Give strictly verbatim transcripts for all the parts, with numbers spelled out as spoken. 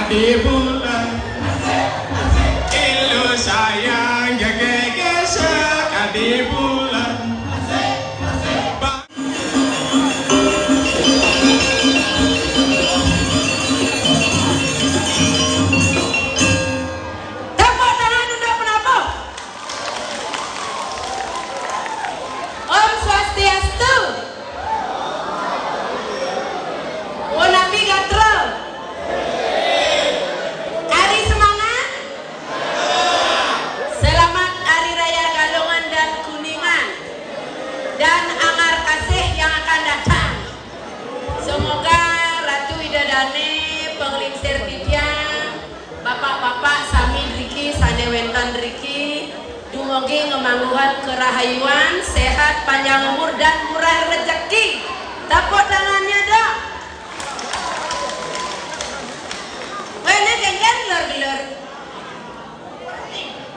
Di bulan. Ilu sayang jege gesek di bulan. Tepuk tangan untuk penabuh. Om Swastiastu. Punapi gatra. Hari semangat. Selamat Hari Raya Galungan dan Kuningan dan Angar Kasih yang akan datang. Semoga Ratu Ida Dane, penglingsir titiang, bapak-bapak sami driki sane wenten driki, dumugi ngemangguhan kerahayuan, sehat, panjang umur, dan murah rejeki. Tepuk tangannya dong. Wene kengken gelor-gelor.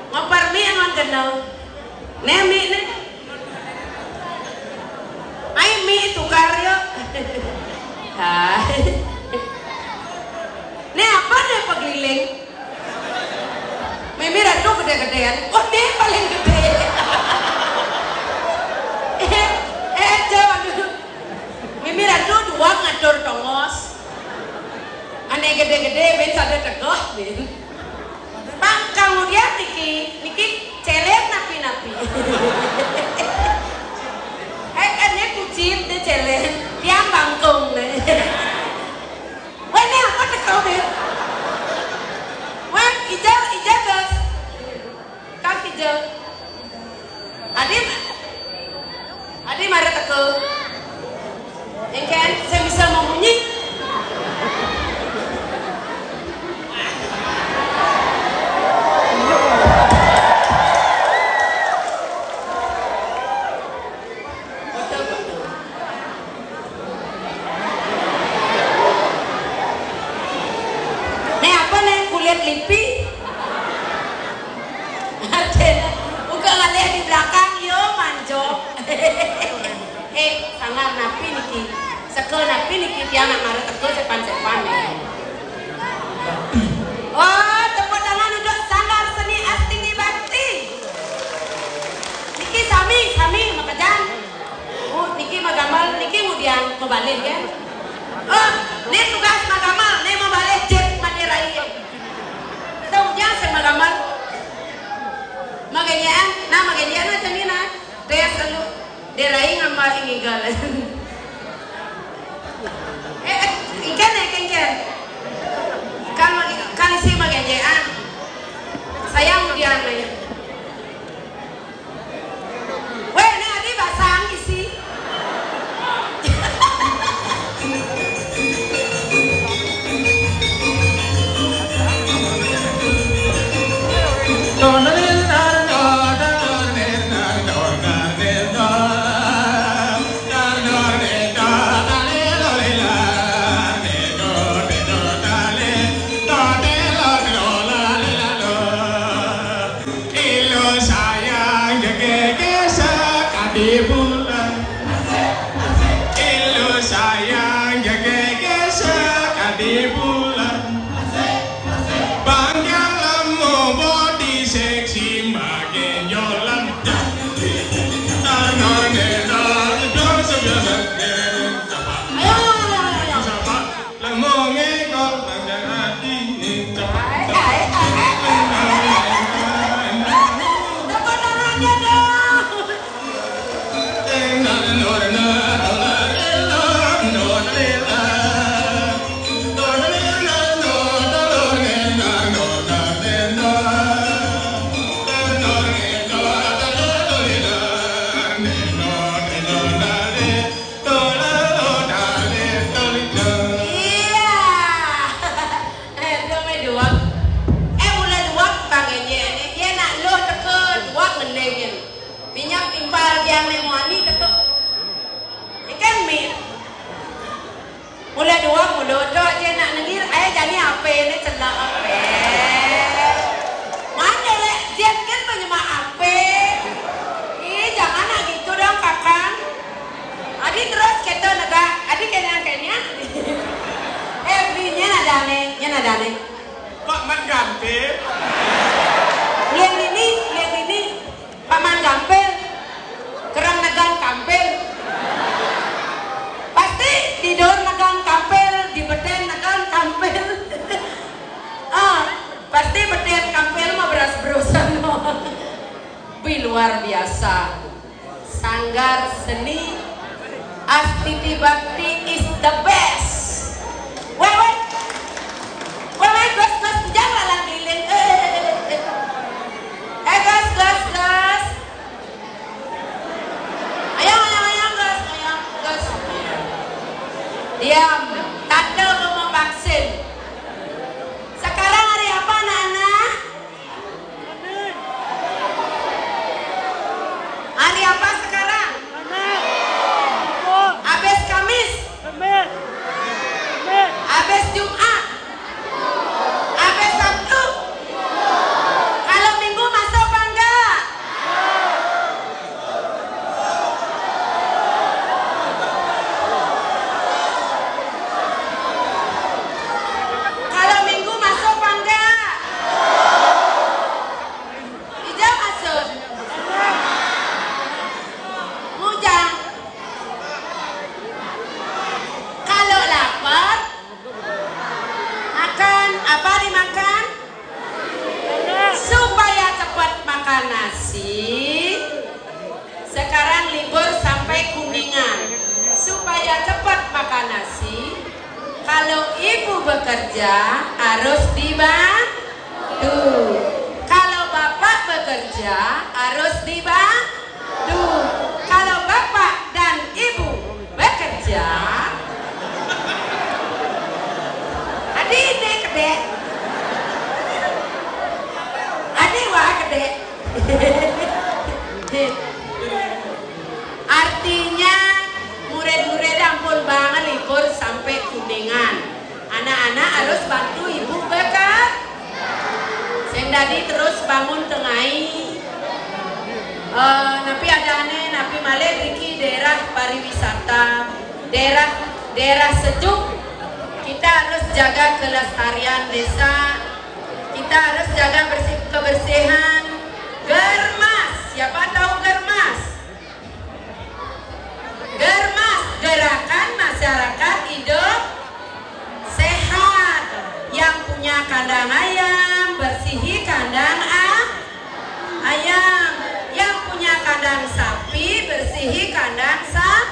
Ngopar mi angon kena. Ne mi ne. Ai mi tukar yo. Hai. Ne apa ne pagliling? Mimi ratu gede-gedean. Oh, dia paling gede. Eh, eh, coba dulu. Mimi ratu dua ngatur tongos. Ane gede-gede, ben sada tegeh, ben. Pang kemudian niki, niki celen napi-napi. Eh, kan dia kucing, dia celen. Tiang bangkung, deh. Wah, ini apa tegeh, ben? Wah, ijal, ijal, bos. Kang Kijel. Adi, adi mara teka. Engken, saya bisa membunyi. Betul, betul. Nih apa nih kulit lipi? Artinya, buka ngalih di belakang, yo manjok. Eh, sanggar napi niki? Seka napi niki tiang nak mara teka sepan-sepan nih. Oh, tepuk tangan untuk Sanggar Seni Asting di Bakti. Niki sami, sami makejan. Oh, niki magamal, niki ngudian mabalih ya. Oh, ne tugas magamal, ne mabalih jit mati rai. Kita udian sing magamal. Magenyean, nah magenyean aja nih nah. Dia selalu, dia rai ngamba ingigal. Eh, eh, ikan ya, ikan, ikan. Kan, kan si magenyean. Saya udian aja. Weh, ini adi basang isi. Ilu sayang jege gesek adi bulan. Ilu sayang jege gesek adi bulan. Bang jalan mau body seksi makin jolan. Tangan enak, biasa-biasa. Ayo, ayo, ayo, ayo. Sapa? Tepuk tangannya dong. Iya. Eh, dua mai dua. Eh, mula dua panggenye ne. Ye nak lo teka dua ngendeng ye. Minyak timpal yang ne muani teka. Ikan mi. Mula dua mula tu je nak nengir. Ayah jani apa ne celak apa. Mana le jen kan penyemak apa. Ih, jangan nak gitu dong, kakang. Adi terus kita negak, adi kenyang-kenyang. Eh, Bri, nyen ada ne, nyen ada ne. Pak Man Gampil. Yang ini, yang ini, Pak Man Gampil. Kerang negang kampil. Pasti tidur negang kampil, di beten negang kampil. Ah, pasti beten kampil mah beras berusan. Wih, luar biasa. Sanggar Seni Astiti Bakti is the best. Weh, weh. Weh, weh, gas, gas, jangan lalang lilin. Eh, eh, eh, eh, eh. Eh, gas, gas, gas. Ayang, ayang, ayang, gas, ayang, gas. Diam. Tante mau vaksin. Sekarang hari apa, anak-anak? Hari apa sekarang? Habis Kamis? Habis Jumat? Habis Sabtu? Kalau Minggu masuk apa enggak? Kalau Minggu masuk apa enggak? Ijau masuk. Mujang. Kalau lapar, makan. Apa dimakan? Supaya cepat makan nasi. Sekarang libur sampai Kuningan. Supaya cepat makan nasi, kalau ibu bekerja harus dibantu. Kalau bapak bekerja harus dibantu. Kalau bapak dan ibu bekerja, adi ini kedek. Adi wah kedek. Artinya, murid-murid ampun banget libur sampai Kuningan. Anak-anak harus bantu ibu bekerja. Sing dadi terus bangun tengai. Eh, napi adané, napi malih driki daerah pariwisata, daerah, daerah sejuk. Kita harus jaga kelestarian desa. Kita harus jaga bersih, kebersihan. Germas, siapa tahu Germas? Germas, gerakan masyarakat hidup sehat. Yang punya kandang ayam, bersihi kandang a-, ayam. Yang punya kandang sapi, bersihi kandang sa-,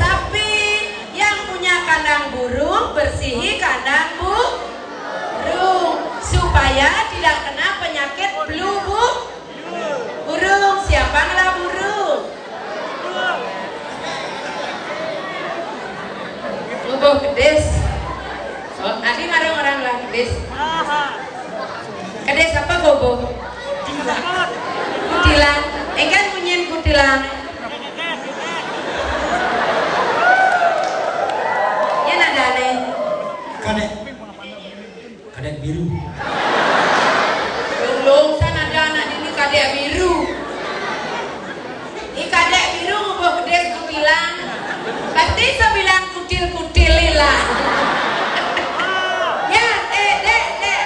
sapi. Yang punya kandang burung, bersihi kandang bu-, burung. Supaya tidak kena penyakit flu bu-, burung. Siapa ngelah burung? Ngubuh kedis. Oh, adi marang orang lah kedis. Kedis apa ngubuh? Kutilang. Enggal munyin kutilang. Nyén adané. Kadék. Kadék biru. Lungsan ada anak dini kadék biru. Ih, kadék biru ngubuh kedis kubilang. Pasti sabilang kutil-kutil lah. Ya, eh, dék, dék.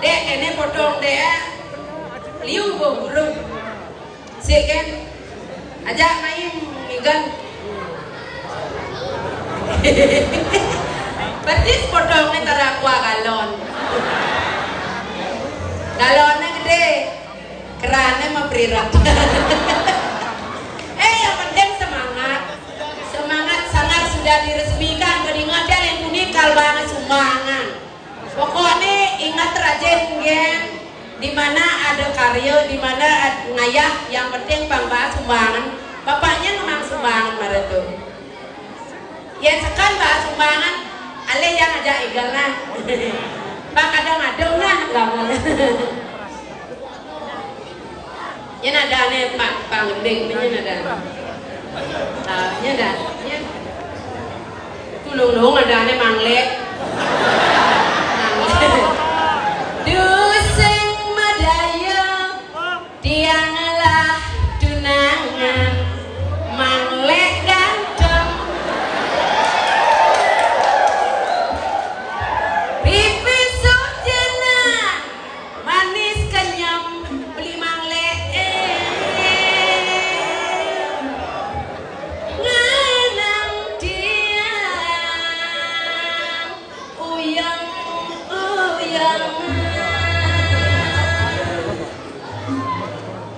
Dék, kéné potong dék. Liu ngubuh burung. Sik kan? Ajak main ngigan. Persis potongnya tara aqua galon. Galonnya gedé, kerannya mah prirat. Eh, yang penting semangat. Semangat sanggar sudah diresmikan, bedinget yang kuning kal banget sumbangan. Pokoknya ingat rajin, geng. Di mana ada karya, di mana ad-, ngayah, yang penting pang baas sumbangan. Bapaknya memang sumbangan maratu. Yén sekan baas sumbangan, alih yang ajak igel nah. Pang kadang adem nah, gamal. Nyén adané Pak Pangding, nyén ada. Ah, nyén ada. Nyén. Tulung-tulung adané Manglék. Manglék. Duh sing madaya, tiang lah tunangan. Manglék ganteng. Pipis suci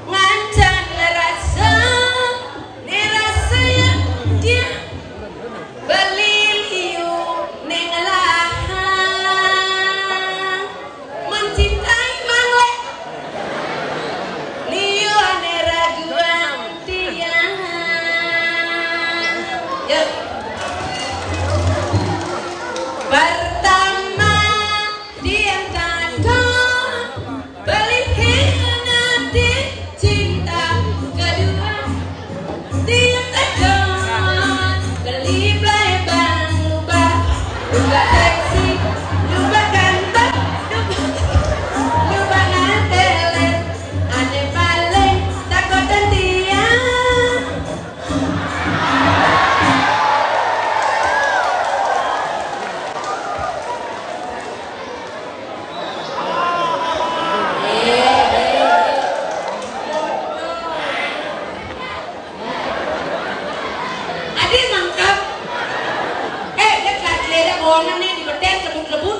Ngancan rasa, ne rasa yang dia beli liu ning lahang. Mencintai manglet liu ane raguan tiang. Ya. Pertama dia takon beli nanti cinta, kedua dia takon beli playback, lubah, lubah seksi, lubah ganteng, lubah, lubah ngantelet, ane paling takotan tiang. Adi mangkep. Eh, dia kelas dia bonan nih di beten lebut-lebut.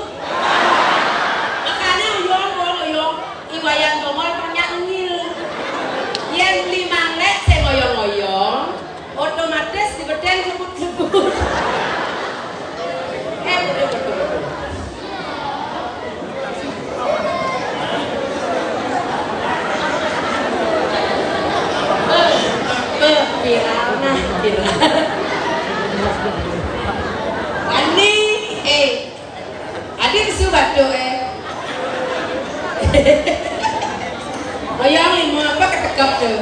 Makanya oyong, oyong, oyong. I Wayan Gomol banyak ngil. Yen beli manglet sing oyong-oyong, otomatis di beten lebut-lebut. Eh, betul, betul, betul. Eh, eh, viral, nah, viral. Ani, eh, adi su batuk, eh. Oyong limo apa ketekep tu?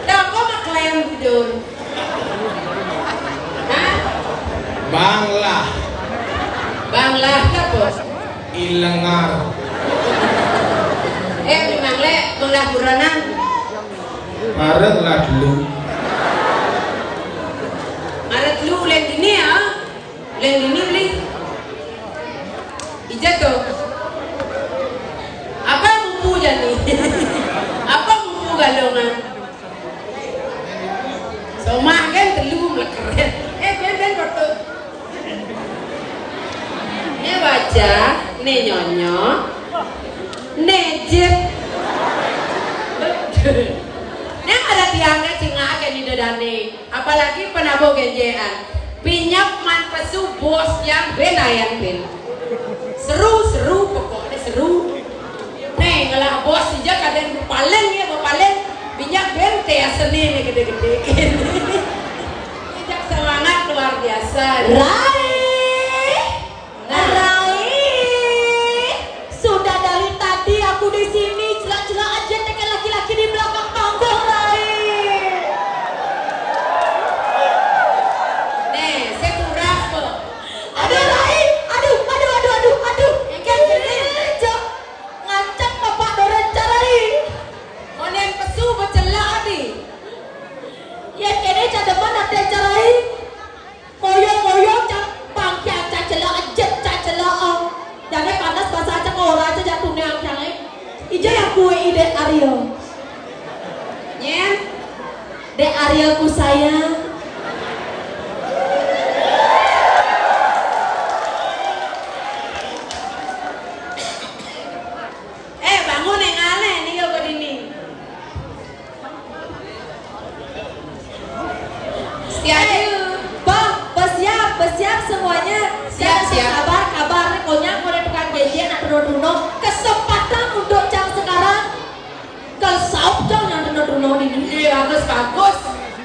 Dah apa mak klaim tidur? Hah? Banglah. Banglah ke apa? Ilengar. Eh, memang le, banglah buranan. Mareng lah dulu. Mareng dulu, uleng dini ya. Uleng dini beli. Ija tu. Apa mupu jani? Apa mupu galongan? Somah kan telu melekeret. Eh, ben, ben, foto. Ne wajah, ne nyonyo, ne jit. Ne ada tiangnya cingak ke ni dedane. Apalagi penabo genjean. Pinyap man pesu bos yang ben ayan ben. Seru, seru, pokoknya seru. Nih, ngelah bos ija kadang paling ya, paling minyak bente ya seni nih gede-gede. Minyak semangat luar biasa. Rai, Rai, sudah dari tadi aku di sini celak-celak aja tekan laki-laki di belakang panggung, Rai. Nih, saya kurang kok. Aduh, Rai, aduh, aduh, aduh, aduh, aduh. Ikan gede. Cok. Ngancak bapak doren carai. Konen pesu becela adi. Ya kene cademan ate carai. Koyo-koyo cak pangke cak cela ejet cak cela. Jane panas bahasa cak ora aja jatune angkange. Ije ya kue ide Aryo. Nyen. Dek Aryo ku sayang. Eh, bangun yang ngale nih yo dini. Siap. Eh, Bang, bersiap, bersiap semuanya. Siap, siap. Kabar, kabar nih konyang mulai tukang jejen atau runo. Kesempatan untuk cang sekarang. Kalau saup cang yang runo-runo ini. Eh, bagus, bagus.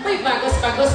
Wih, bagus, bagus.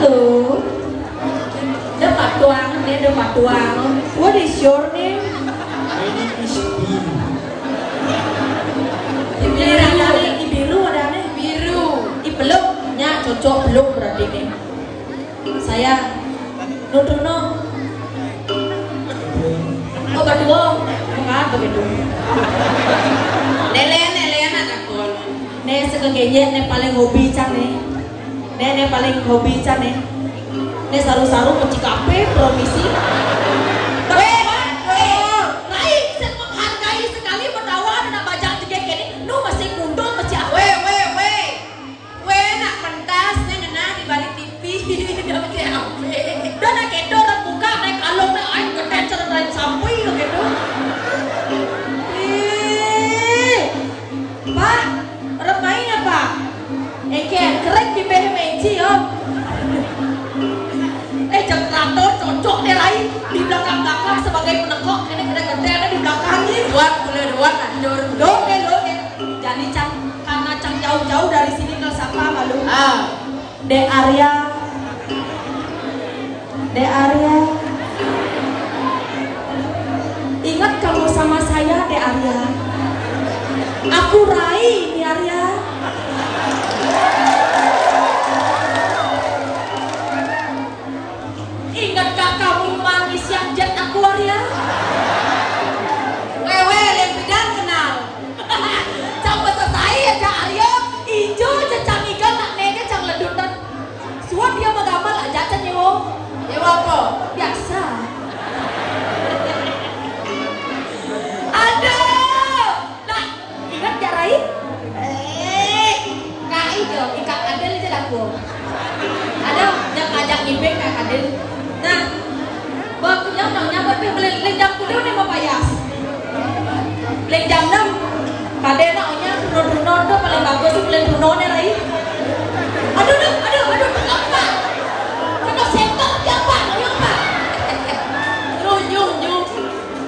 Tuh. Udah patuang, dia udah patuang. What is your name? My name is Biru. Biru ada nih, di biru ada nih. Biru. Di peluk, nya cocok peluk berarti nih. Saya nuduh no. Oh, berdua. Enggak begitu. Lelen, lelen anak kon. Nih, sekegenyet nih paling hobi cang nih. Nih, nih paling hobi cang nih. Nih saru-saru mecikape, promisi. Weh, weh, Rai, saya menghargai sekali menawa anak bajang tiga kene. Nu masih kundul, masih apa? Weh, weh, weh. Weh, nak pentas, nih ngenah di balik P P. Dia masih apa? Dah nak kedo, orang buka, naik kalung, naik air, ketecer, naik sampui, gitu. Eh, Pak, orang main apa? Engke, keren di B M C, yo. Eh, jam seratus cocok deh, Rai. Di belakang-belakang sebagai penekok, ini kena gede, ada di belakang nih. Buat, boleh buat, hancur. Dong, deh, dong, deh. Jadi, Cang, karena Cang jauh-jauh dari sini ke siapa, malu? Ah. Dek Arya. Dek Arya. Ingat kamu sama saya, Dek Arya. Aku Rai ini, Arya. Ingatkah kamu manis yang jat aku, Arya? Wewe, yang bidang kenal. Coba selesai aja, Arya. Ijo aja cang igal nak nege cang ledutan. Suat dia magamal aja aja nyewo. Nyewo apa? Biasa. Aduh. Nah, ingat gak, Rai? Eh, Kak Ijo, Kak Kadel aja laku. Ada, yang ngajak ngibing Kak Kadel. Nah, waktunya mau nyampe tuh beli lejang kudu nih mau payas. Lejang enam. Kadena onya turun-turun tuh paling bagus tuh beli turunnya, Rai. Aduh, aduh, aduh, aduh, kenapa? Kena setan siapa? Ayo, Pak. Nyuh, nyuh, nyuh.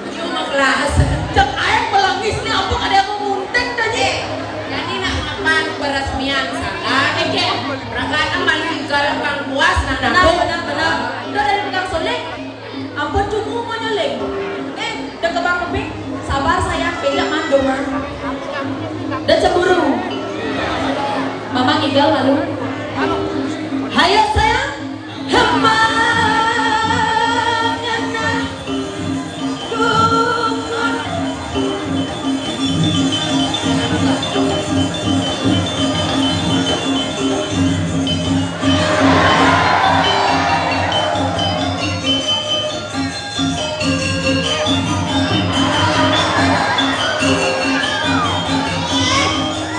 Nyuh mah kelas. Cek air pelangis nih, apa ada yang mau muntek tadi? Eh, jadi nak makan peresmian sana. Oke. Ragana malu kalau Kang Buas, nah, benar, nah, benar, benar. Udah dari Kang Soleh. Ampun, cukup mau nyolek. Eh, udah ke Bang Keping. Sabar sayang, beda mah doma. Udah cemburu. Mama ngigel malu. Hayo sayang. Hemang.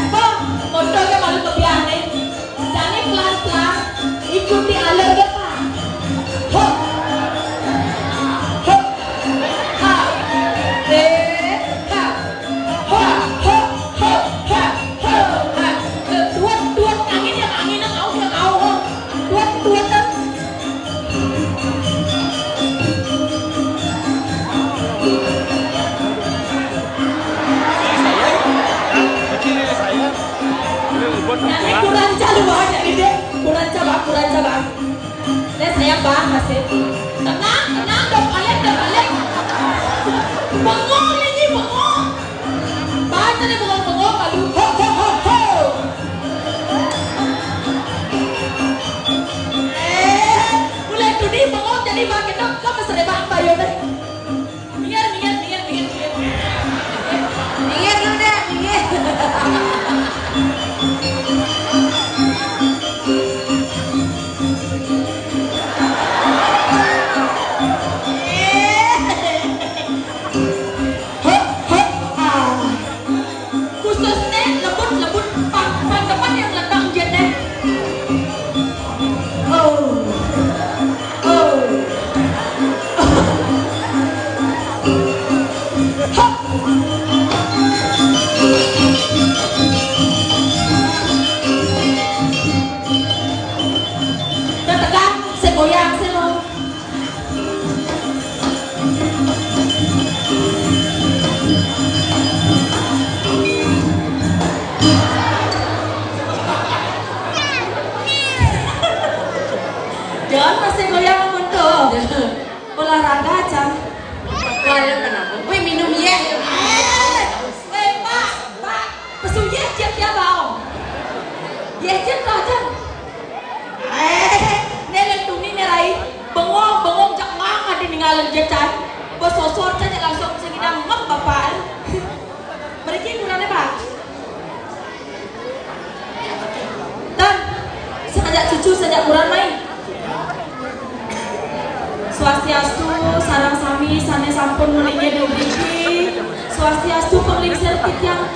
Bang, motornya malu kebiane. Jane pelan-pelan, ikuti alur ya, Pak. Hop. Hop. Ha. Eh, ha. Ha, ha, ha, ha, ha, ha. Tuat, tuat, angin yang angin, yang au, yang au, ha. Tuat, tuat, ha. Kurang coba, jadi deh. Kurang coba, kurang coba. Deh, saya paham, masih. Tenang, tenang, dong, balik, dong, balik. Bengong ini, bengong. Baca deh, bengong-bengong, aduh. Ho, ho, ho, ho. Eh, mulai duni bengong jadi makin dong, kamu serebak bayar deh. Minggir, minggir, minggir, minggir, minggir. Minggir lu dah, minggir. Hop, hop, ah. Khususnya lembut-lembut pang, pang depan yang letang jene. Oh. Oh. Olahraga, Cang. Wah, ya kenapa? Weh, minum yeh. Eh, weh, Pak, Pak, pesu yeh cek dia bau. Yeh cek kau, Cang. Eh, ne le tuni ne rai. Bengong, bengong, cak ngang adi ninggalin je, Cang. Bos sosor, Cang, langsung sing idang ngep bapak. Mriki kurane, Pak. Tan, sajak cucu, sajak kurang main. Swastiastu, sareng sami sane sampun nulingin dugi. Swastiastu, penglingsir titiang.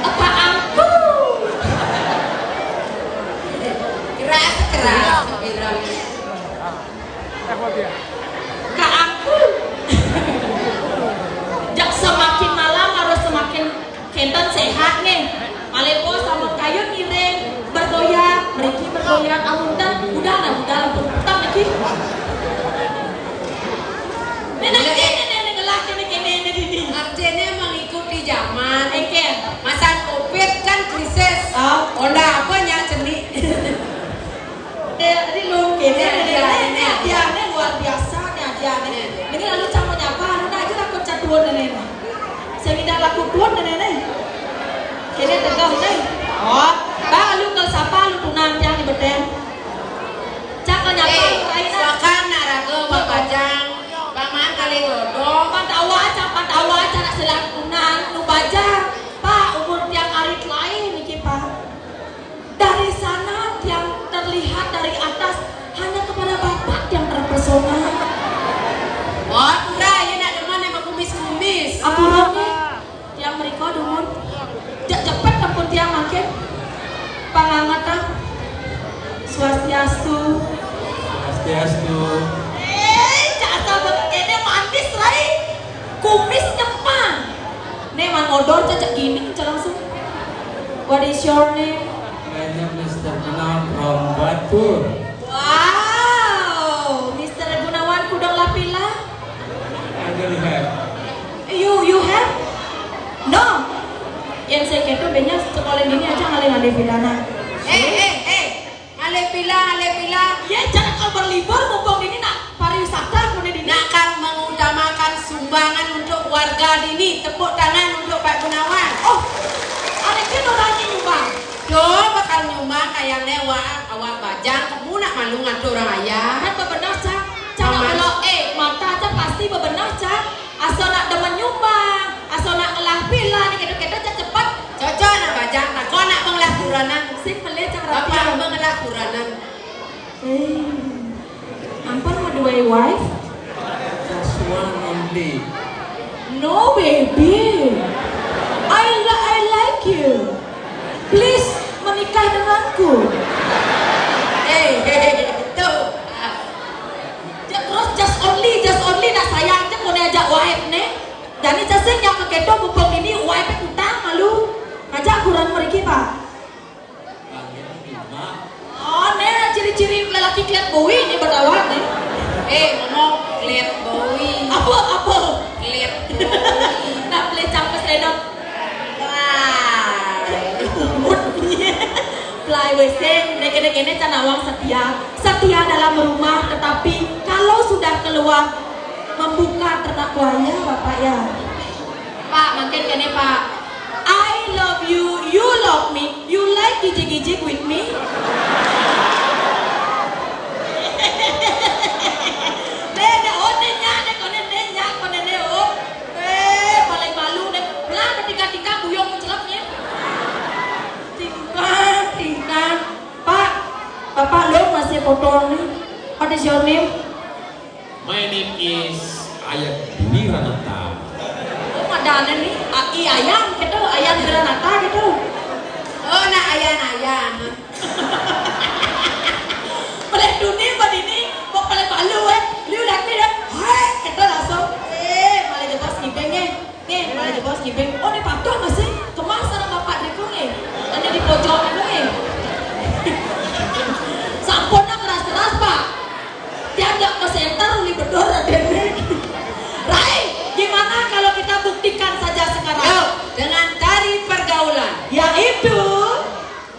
Apa angku? Keras, keras. Ka angku. Jak semakin malam harus semakin kenten sehat nggih. Malih pos lamun kayun ngiring, bergoyang, mriki bergoyang, amun ten, budal dah, budal ampun peteng niki. Nenek, nenek, nenek, ngelah kene, kene, kene, kene. Artinya mengikuti zaman. Oke. Masa covid kan krisis. Oh. Honda apa nyak cenik? Dek, tadi lu kene, ya, nenek, ya, nenek, ya, ya, nenek, luar biasa, nenek, ya, nenek. Ya. Nenek lalu cang menyapa, lu aja lah kocak tuan nenek. Sing idang laku tuan nenek, nenek. Kene tegah, nenek. Oh, bang, lu ke sapa, lu tunang tiang di beten. Cak ke nyapa, eh, lu kain, ah. Silakan, nak raga, Pak Bajang. Paman kali lodo. Pantawa, Cak, pantawa, Cak, nak silang tunang, lu bajang. Pak, umur tiang arit lain niki, Pak. Dari sana yang terlihat dari atas hanya kepada Bapak yang terpesona. Oh, Tura, ya nak demen sama kumis-kumis. Ampun, Umi. Tiang mriko dumun. Jak cepet ampun tiang makin. Pangangetan. Swastiastu. Swastiastu. Eh, cak asal banget kene manis, Rai. Kumis nyempang. Ne man odor cak gini, cak langsung. What is your name? My name Mister Gunawan from Batur. Wow, Mister Gunawan kudang lapila? I don't have. You, you have? No. Yang saya kira benya sekolah ini aja ngalih-ngalih pilana. Eh, eh, eh. Ngalih pila, ngalih pila. Ya, jangan kalau berlibur mumpung ini nak pariwisata kene dini. Nak kan mengutamakan sumbangan untuk warga dini. Tepuk tangan untuk Pak Gunawan. Oh, ada kan orangnya nyumbang. Duh, bakal nyumbang kayang ne awak, awak bajang, kamu nak malu ngatur orang ayah. Kan bebenar, Cak. Cak nak belok, eh, mata, Cak, pasti bebenar, Cak. Asal nak demen nyumbang, asal nak ngelah pila ni, gitu-gitu, Cak, cepet. Cocok nak bajang, tak kau nak mengelah kuranan. Sing pelih, Cak, rapi. Bapak mengelah kuranan. Eh, ampun, mau dua wife? Just one only. No, baby. I, li- I like you. Please menikah denganku. Hei, hei, tuh. Ja- Terus just only, just only nak sayang je kone ajak wife ne. Jani cacing yang keketo bupong ini wife utang malu. Ajak kurang meriki, Pak. Oh, ne ciri-ciri lelaki keliat bui ne betawa ne. Eh, ngomong keliat bui. Apa, apa? Keliat bui. Nak beli cangkes enak. Wah. Umut dia. Pelai weseng, dek dek ini can awang setia. Setia dalam rumah, tetapi kalau sudah keluar membuka ternak buaya, Bapak ya. Pak, makin kene, Pak. I love you, you love me, you like gijik-gijik with me. Deh, deh, oh, deh, nyak, deh, kone, deh, nyak, kone, deh, oh. Eh, paling malu, deh. Belah, deh, tingkah-tingkah, buyong, celapnya. Tingkah, tingkah. Pak, Bapak lo masih foto nih. What is your name? My name is Ayat Dwi Ranata. Oh, madane ni, aki ayam gitu, ayam Dwi Ranata gitu. Oh, nak ayan-ayan. Paling duni, Mbak Dini, kok paling malu, eh? Liu dak ni dak, hai, kita langsung, eh, malah jebos ngibeng, eh. Nih, malah jebos ngibeng. Oh, ini patuh masih, kemas sama Bapak Driko, eh. Ada di pojok, eh. Sampun nak keras-keras, Pak. Tiap nggak ke center, uli bedor ada nih. Rai, gimana kalau kita buktikan saja sekarang? Yuk, dengan tari pergaulan. Yaitu?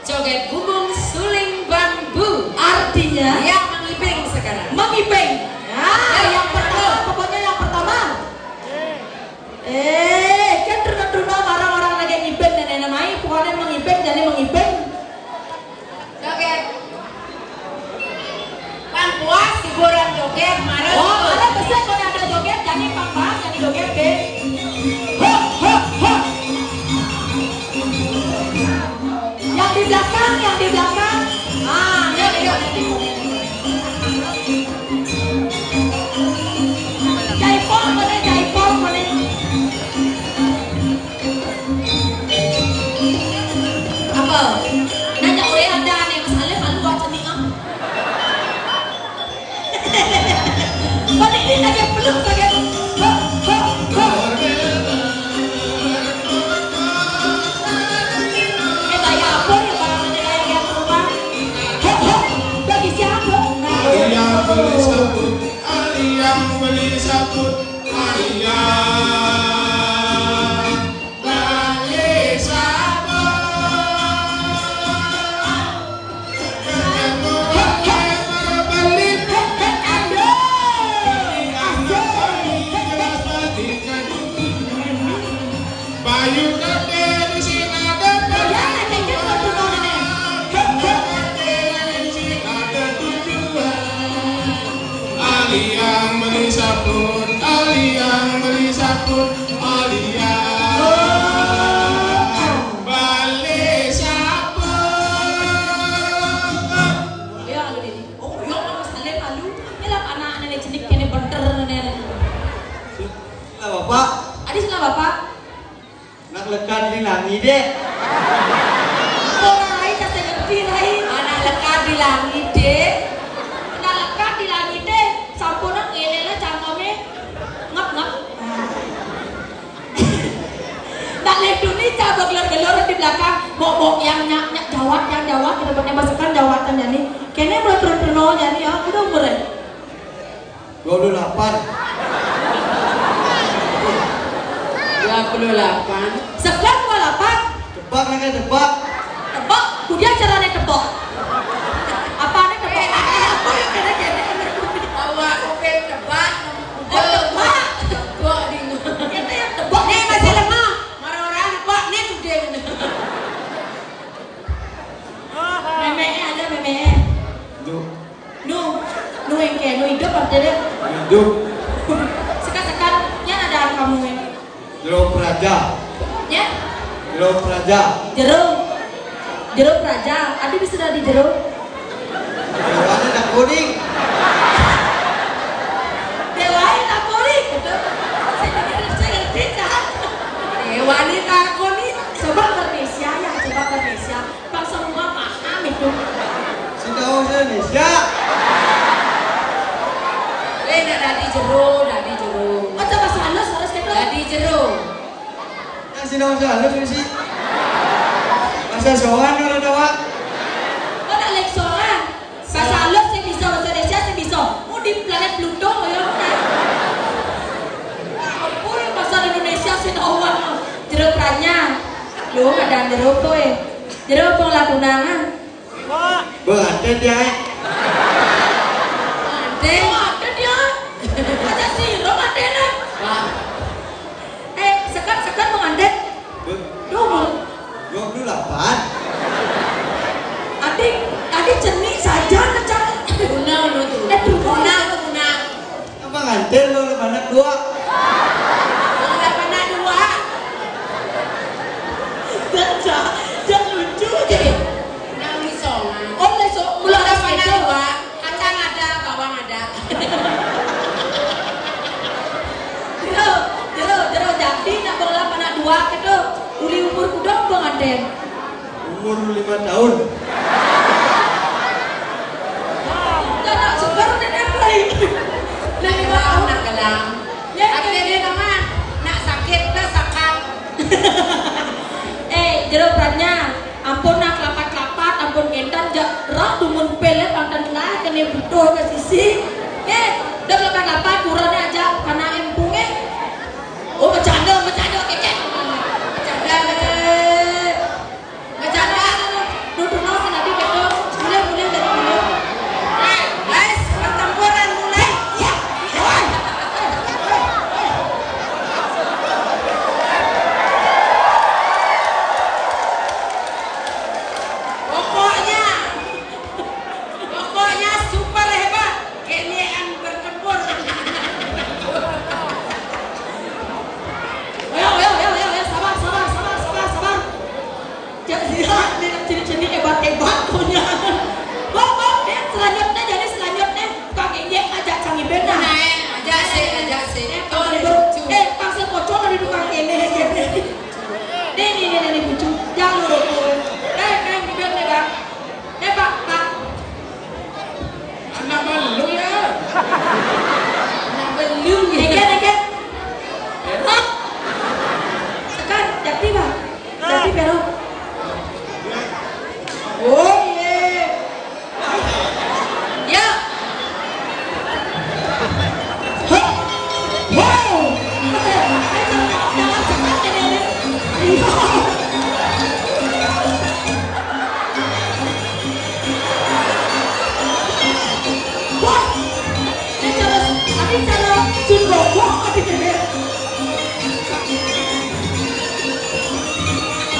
Joget bumbung suling bambu. Artinya? Ya, mengibing sekarang. Mengibing. Hop, hop, hop. Eh, kayak apa ya, Bang? Kayak yang rumah. Hop, hop. Bagi siapa? Nah, Ali yang beli sabun, Ali yang beli sabun, Ali yang beli sabun. Hop, hop. Beli, beli, beli. Bayu Gede di sini ada. Bayu Gede di sini ada. Ali yang beli sabun, Ali yang beli sabun, Ali yang beli sabun. Ya, lu ini. Oh, yo, Mas Salim, alu. Ini lah anak nenek jenik kene benter nenek. Lah, Bapak. Adi, sing Bapak. Nak lekan di langit deh. Ora, Rai, tak ngerti, Rai. Anak lekan di langit deh. Anak lekan di langit deh. Sampun ngene lah cangkeme. Ngep, ngep. Nak leduni cabang gelor-gelor di belakang. Bok-bok yang nyak, nyak jawat, yang jawat, kita pakai masukan jawatan jadi. Kene mulai turun-turun jadi ya, udah umur ya. Dua puluh delapan. Dua puluh delapan. Segan dua puluh delapan. Tebak, nggak tebak. Tebak, kudia carane tebak. Apa ane tebak? Eh, apa yang kene-kene? Awak oke tebak. Oh, tebak. Tebak di. Kita yang tebak. Nih, masih lemah. Marah-marah tebak, nih, udah. Meme ada, meme. Duh. Nu, nu engke, nu idup apa deh? Hidup. Sekat-sekat, nya ada kamu, eh. Jero Praja. Ya? Jero Praja. Jero. Jero Praja. Adi bisa dari jero. Dewane nak kuning. Dewane nak kuning. Saya ngerti, saya ngerti, dah. Dewane nak kuning. Coba Indonesia ya, coba Indonesia. Bang semua paham itu. Sing tau bahasa Indonesia. Eh, nak dadi jero, dadi jero. Aja bahasa halus, harus gitu. Dadi jero. Nah, sing tau bahasa halus mesti. Bahasa sowan ora tau, Pak. Oh, nak lek sowan. Bahasa halus sing bisa, bahasa Indonesia sing bisa. Mau di planet Pluto ya. Ampun, bahasa Indonesia sing tau. Jero Pranya. Lu ada jero kowe. Jero apa lakunan? Pengantin ya. Pengantin. Pengantin ya. Aja sih, lo pengantin. Pak. Eh, sekat, sekat pengantin. Duh, dua puluh delapan. Adik, adik cenik saja, kecak. Tuna, tuna, tuna. Eh, tuna. Tuna, tuna. Apa nganter lo anak dua? Lo anak dua. Jangan, jangan lucu aja. Nang isongan. Oh, leso, mulai anak dua. Kacang ada, bawang ada. Jero, jero, jero, jadi nak bola anak dua gitu. Uli umur kuda apa nganten? Umur lima tahun. Jangan segar dan apa ini? Lima tahun. Nak gelang. Ya, artinya dia nama nak sakit, nak sakit. Eh, jero perannya. Ampun nak lapat-lapat, ampun kentan, jak rak dumun pele pantan lah kene butuh ke sisi. Eh, dah lapat-lapat, kurangnya aja, karena empung eh. Oh, bercanda, bercanda, kecek. Bercanda, eh. Bercanda. Duduk nol, nanti betul. Boleh, boleh, boleh, boleh. Guys, pertempuran mulai. Ya. Pokoknya, pokoknya super hebat. Kalian bertempur.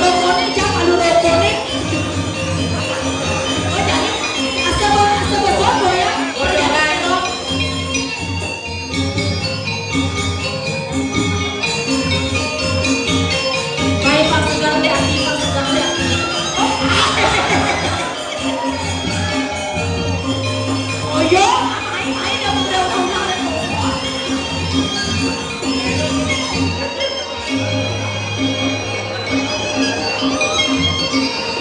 Rokone, jam alu rokone. Oh, jane asaba, asaba sobo ya. Baik, Pak Segar, hati-hati, Pak Segar, hati-hati. Oh, iya, ayo, ayo, udah, udah, udah.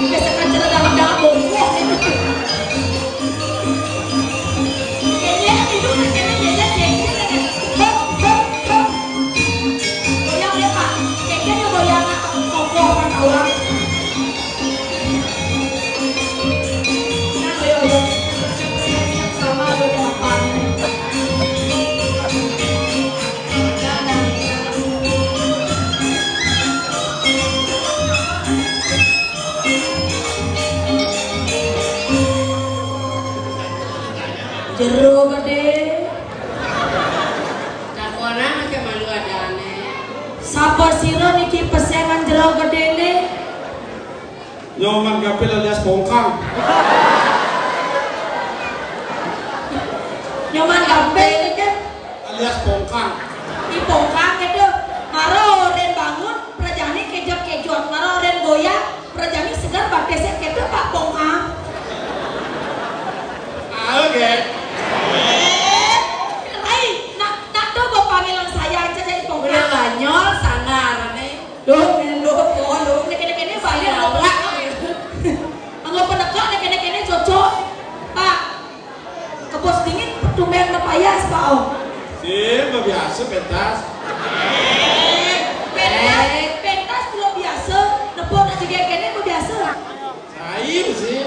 Biasa kan cara dalam-dalam bongkok. Kayaknya itu, kayaknya, kayaknya, kayaknya. Hop, hop, hop. Goyang deh, Pak. Kayaknya dia goyang, kokoh kan orang. Nah, ayo, ayo. Siap-siap sama, ayo, depan. Jero gedé. Takona aja malu adané. Sapa sira niki pesengan jero gedéné? Nyoman Gampil alias Pongkang. Nyoman Gampil niki alias Pongkang. I Pongkang gitu. Maro ren bangun, prajane kejot-kejot. Maro ren goyang, prajane segar, batisé gitu, Pak Pongkang. Ah, oke. Eh, Rai, nak, nak tuh bawa panggilan saya aja jadi Pongkang. Udah banyol sangar nih. Loh, loh, oh, loh, kene-kene balik, loh, Pak. Anggo penegak, kene-kene cocok, Pak. Kebos dingin, tumben mapayas, Pak, oh. Sih, biasa pentas. Eh, pentas, pentas belum biasa. Nepuk nak juga kene, biasa. Saim sih.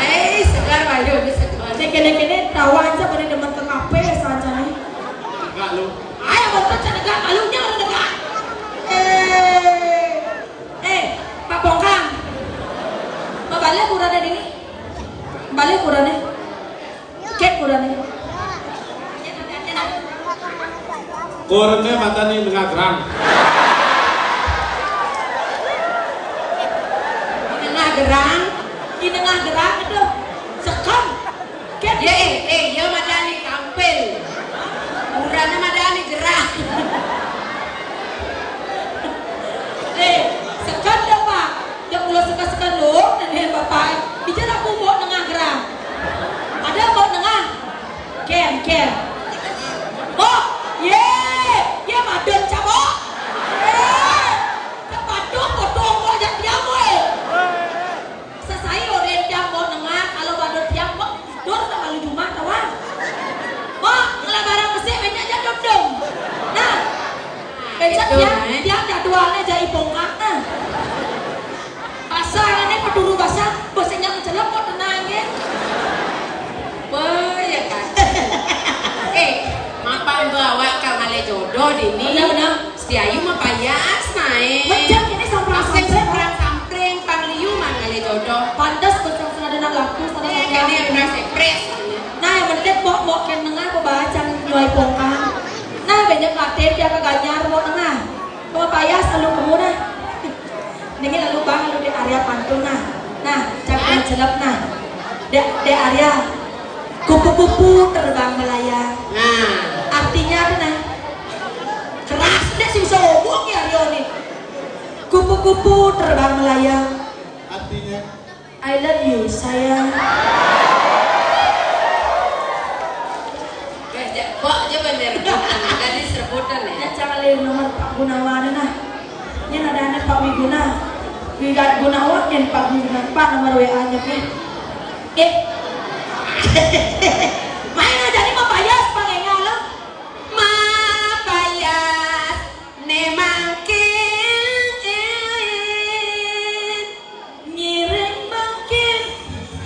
Eh, segar, Pak, yo, segar. Nek kene-kene, tawa aja pada demen ke kafe, saja nih. Enggak, lu. Ayo, motor cak negak, malunya orang negak. Eh, eh, Pak Pongkang. Mau balik kurane ini? Balik kurane? Cek kurane. Kurane matane nengah gerang. Nengah gerang, di nengah gerang itu sekem. Ket. Ye, eh, eh, ye madani kampil. Urane madani gerang. Eh, sekem dong, Pak. Dek kula seken-seken lho, nene bapak. Bicara aku mau nengah gerang. Ada mau nengah? Ken, ken. Oh, ye, ye madon cabo. Eh, cepat dong, potong kok aja tiang, woi. Sesai oren tiang mau nengah, kalau madon tiang mau dor sama lu Jumat, kawan. Mau ngelabaran mesik, banyak aja dom-dom. Nah, becak tiang, tiang jadwalnya jadi bongkar, nah. Pasar ini peduru basah, bosnya mencelok kok tenang ya. Wah, ya kan. Eh, mapan bawa kang ale jodoh dini. Benar, benar. Setiayu mah payas naik. Becak ini samping-samping. Samping-samping, pangliu mang ale jodoh. Pantes becak senada nak laku, senada. Eh, kene udah sepres. Nah, yang penting mau mau ken nengah apa baca nyuai pongkang. Nah, banyak latihan dia ke ganyar mau nengah. Mau payas lalu kamu nah. Niki lalu bang lalu di area pantun nah. Nah, cak celep nah. Dek, dek area. Kupu-kupu terbang melayang. Nah. Artinya apa nah? Keras dek sing sobok ya Rio nih. Kupu-kupu terbang melayang. Artinya? I love you, sayang. Weh, jak, kok aja bener. Gadis rebutan ya. Ya, cang ale nomor Pak Gunawan nah. Ini ada anak Pak Wiguna. Wigat Gunawan yang Pak Wiguna. Pak nomor W A-nya, Pak. Eh. Main aja nih, Pak Payas, Pak Enga, lo. Mapayas ne mangkin, ngiring mangkin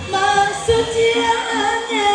masuciannya.